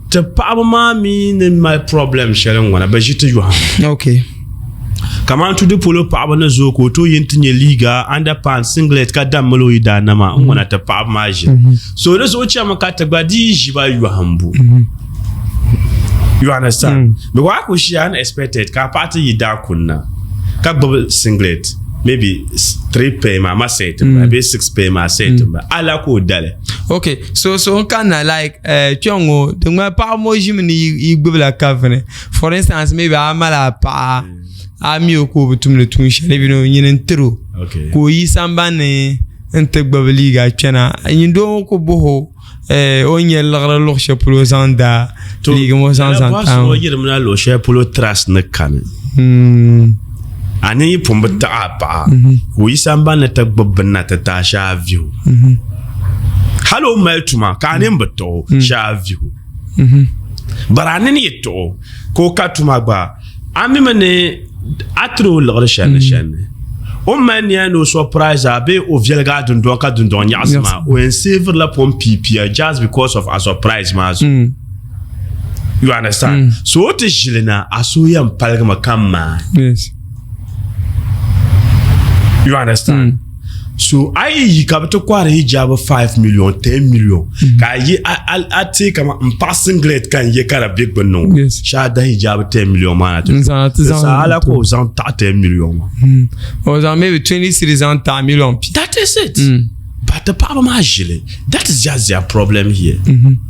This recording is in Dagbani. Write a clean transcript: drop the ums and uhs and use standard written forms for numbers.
Ti paɣaba maa mi ni mali problem shɛli n ŋwana, bɛ ʒi ti yɔhim. Okay. Kamani tudi polo paɣaba ni zooi ka o tooi yi n-ti nyɛ liiga, underpants, singlet ka dam mali o yidaana maa n ŋwana ti paɣaba maa ʒili. Mm-hmm. So di zuɣu chɛmi ka ti gba dii ʒi ba yɔhimbu. Mm-hmm. You understand? Because a ku ʒiya unexpected ka a paɣa ti yi daa kunna ka gbubi singlet maybe three pair maa ma set mm. bee six pair maa set mm. ala ka o dali. Okay, so so n kanna like eh, kpɛŋ ŋɔ di ŋmani paɣaba ŋɔ ʒimi ni yi gbubila kafuni for instance maybe a mali a paɣa a mi o ka o bi tumdi tuun shɛli bini o nyini n tiri o ka o yi sambanni n ti gbubi liiga kpɛna nyin doo ŋɔ ku bɔhi o eh, o ni nyɛ liɣiri luɣu shɛli polo zaŋ da liiga ŋɔ zaŋ zaŋ tam o yirimina luɣu shɛli polo trust ni kani hmm. A ni yi pun bi taɣi a paɣa mhm. ka o yi sambanni ti gbubi bini na ti ti a shee a vihi o mhm. hali o mali tuma ka a nini bi tuɣi o mhm. shee a vihi o bari a nini yi tuɣi o ka o ka tuma gba a mi mi ni a tiri o liɣiri shɛli ni shɛli ni o ni mali nia ni o surprise a bee o viɛligi a dundɔŋ ka dundɔŋ nyaɣasi maa o yɛn saviri pom piipia just because of a surprise maa zuɣu mm. You understand? So o ti ʒili na a suhu yɛn paligimi ka maai. Yes. You understand? So a yi yi ka bi ti kɔhiri hijabi 5 million, 10 million ka a yi a ti kama n paɣa singlet ka n ye ka di be gbunni ŋɔ. Yes. Shee a da hijabi 10 million maa na ti N zaŋ a ti zaŋ Sa ala ka o zaŋ taɣi 10 million maa. O zaŋ maybe 20 cedis zaŋ taɣi million pi. That is it. But the paɣaba maa ʒili. That is just their problem here. Mm-hmm.